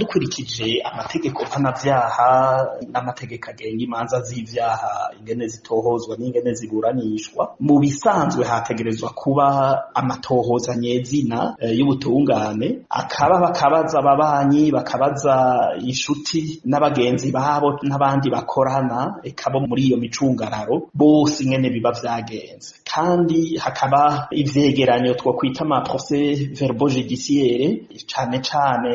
Dukurikije amategeko mpanavyaha n'amategeko agenga imanza z'ivyaha, ingene zitohozwa n'ingene ziburanishwa, mu bisanzwe hategerezwa kuba amatohoza nyezina y'ubutungane, akaba bakabaza ababanyi, bakabaza inshuti n'abagenzi babo n'abandi bakorana, eka bo muri iyo micungararo bose, ingene biba vyagenze, kandi hakaba ivyegeranyo twokwita ama procès verbaux judiciaire, cane cane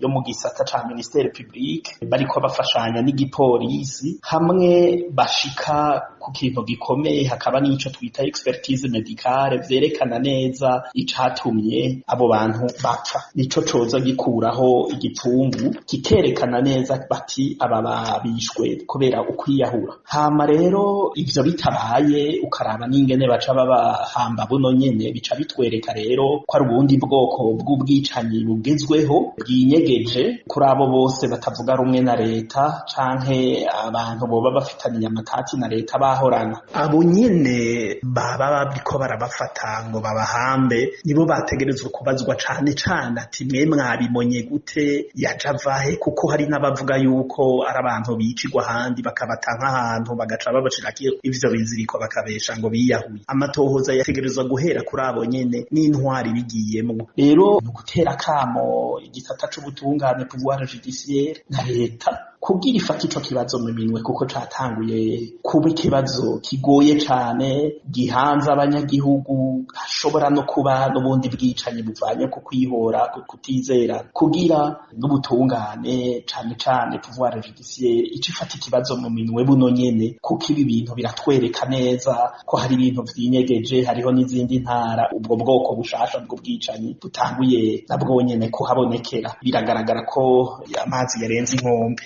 yo mu gisata ca ministère public, bariko bafashanya n'igipolisi, hamwe bashika ku kintu gikomeye, hakaba n'ico twita expertise médicale, vyerekana neza icatumye abo bantu bapfa. Nico coza gikuraho igipfungu, kikerekana neza bati aba babishwe kubera ukwiyahura. Hama rero ivyo bitabaye, ukaraba n'ingene baca babahamba buno nyene, bica bitwereka rero ko ari ubundi bwoko bw'ubwicanyi bugezweho bwinyegeje kuri abo bose batavuga rumwe na leta canke abantu boba bafitaniye amatati na leta bahorana. Abo nyene baba bariko barabafata ngo babahambe nibo bategerezwa kubazwa cane cane, ati mwe mwabimonye gute, yaja avahe? Kuko hari n'abavuga yuko ari abantu bicirwa ahandi, bakabata nk'ahantu, bagaca babashirako ivyo biziriko, bakabesha ngo biyahuye. Amatohoza yategerezwa guhera kuri abo nyene n'intwari bigiyemwo. Rero ni ugutera akamo igisata c'ubutungane, pouvoir judiciaire, na leta kugira ifata ico kibazo mu minwe, kuko catanguye kuba ikibazo kigoye cane gihanze abanyagihugu. Hashobora no kuba n'ubundi bwicanyi buvanye ku kwihora, ku kutizera, kugira n'ubutungane, cane cane pouvoir judiciaire, ico ifata ikibazo mu minwe buno nyene, kuko ibi bintu biratwereka neza ko hari ibintu vyinyegeje. Hariho n'izindi ntara ubwo bwoko bushasha bw'ubwicanyi butanguye nabwo nyene kuhabonekera. Biragaragara ko amazi yarenze inkombe.